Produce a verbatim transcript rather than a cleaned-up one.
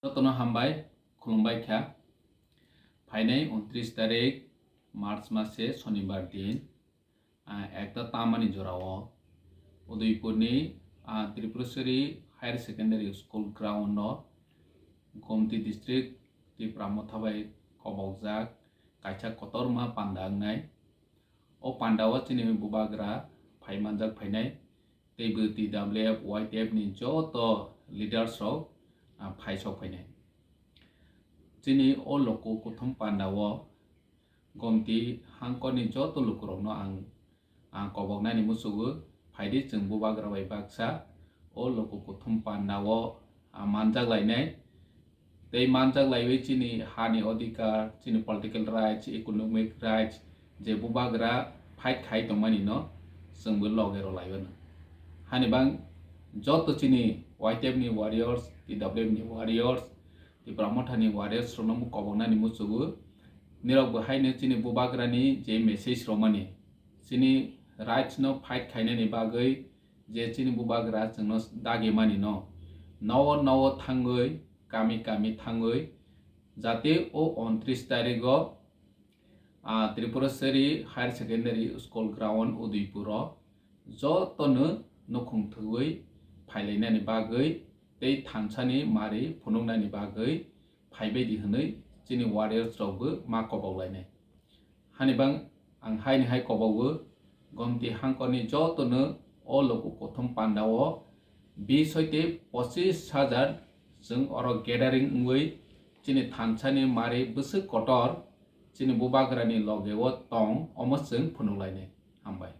Jotono hambai, khulumbai kha. Phainai untris tarik March mase Sonibar din, ah, ekta tamani jorao Udaipurni, ah, Tripuraswari Higher Secondary School ground o Gomti District Tipra Motha bai kobokjak kaisa kotorma panda wngnai. O panda o chini bubagra phai manjak phainai. Tei bo T W F, Y T F ni joto leaders rok, ah, phai sok phainai. Chini o loko kuthum panda o Gomti hangkor ni joto lukurok no ang, ang kobok nani muchugo. Phaidi chwng bubagra bai baksa o loko kuthum panda o, ah, manjak lainai. Tei manjak laiwi chini hani odhikar, chini political rights, economic rights, je bubagra fight khai tongmani no chwngbo loge rw laiwano. Hani bang joto chini Y T F ni warriors, T W F ni warriors, Tipra Motha ni warriors rokno bo kobok nani muchugo. Nirok bo haino chini bubagra ni je message rwmani, chini rights no fight khainani bagwi je chini bubagra chwngno dagi mani no, nowo nowo thangwi, kami kami thangwi, jate o untris tarigo, ah, Tripuraswari Higher Secondary School ground Udaipur o jotono nukhung thwgwi phailainani bagwi tei thansani mari phunuknani bagwi phaibaidi hwnwi chini warriors rokbo ma kobok lainai. Hani bang ang haini hai kobogo, Gomti hangkorni jotono o loko kuthum panda o bis hoite pochis hajar chwng oro gathering wngwi chini thansani mari bwswk kotor chini bubagrani loge o tong, omo chwng phunuk lainai. Hambai.